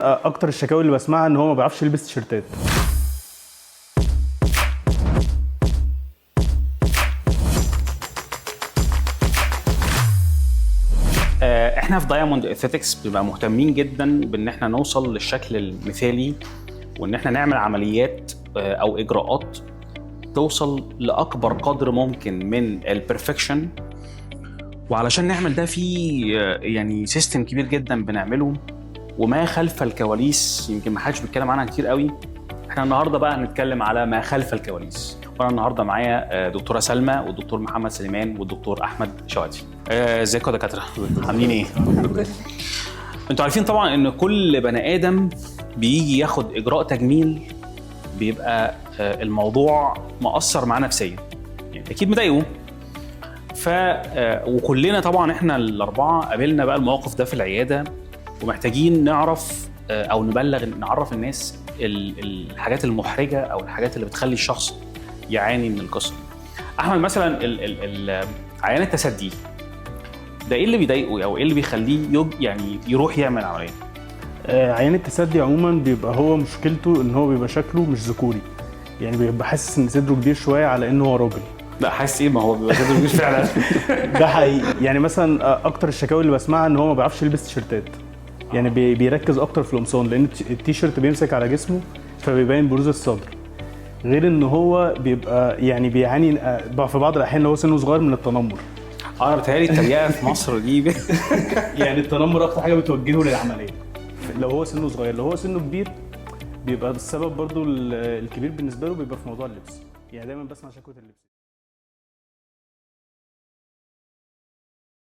اكتر الشكاوي اللي بسمعها ان هو ما بيعرفش يلبس تيشيرتات. احنا في Diamond Aesthetics بنبقى مهتمين جدا بان احنا نوصل للشكل المثالي، وان احنا نعمل عمليات او اجراءات توصل لاكبر قدر ممكن من ال perfection. وعلشان نعمل ده في يعني system كبير جدا بنعمله، وما خلف الكواليس يمكن ما حدش بيتكلم عنها كتير قوي. احنا النهارده بقى هنتكلم على ما خلف الكواليس، وانا النهارده معايا دكتورة سلمى والدكتور محمد سليمان والدكتور احمد شواتي. ازيكم يا دكاترة؟ عاملين ايه؟ انتوا عارفين طبعا ان كل بني ادم بيجي ياخد اجراء تجميل بيبقى الموضوع مأثر معاه نفسيا، يعني اكيد مضايقه. ف وكلنا طبعا احنا الاربعة قابلنا بقى الموقف ده في العيادة، ومحتاجين نعرف او نبلغ نعرف الناس الحاجات المحرجة او الحاجات اللي بتخلي الشخص يعاني من القصة. احمد مثلا عيان التثدي ده ايه اللي بيضايقه او ايه اللي بيخليه يعني يروح يعمل عملية؟ عيان التثدي عموما بيبقى هو مشكلته ان هو بيبقى شكله مش ذكوري، يعني بيبقى حاسس ان صدره كبير شوية على انه هو راجل. لا حاسس ايه؟ ما هو بيبقى صدره كبير فعلا. ده حقيقي. يعني مثلا اكتر الشكاوي اللي بسمعها ان هو ما بيعرفش يلبس تيشيرتات، يعني بيركز اكتر في القمصان لان التيشيرت بيمسك على جسمه فبيبين بروز الصدر. غير ان هو بيبقى يعني بيعاني في بعض الاحيان لو هو سنة صغير من التنمر. انا بتهيألي التريقه في مصر دي يعني التنمر اكتر حاجة بتوجهه للعملية لو هو سنة صغير. لو هو سنة كبير بيبقى السبب برضو الكبير بالنسبة له بيبقى في موضوع اللبس، يعني دايما بسمع شكوى اللبس.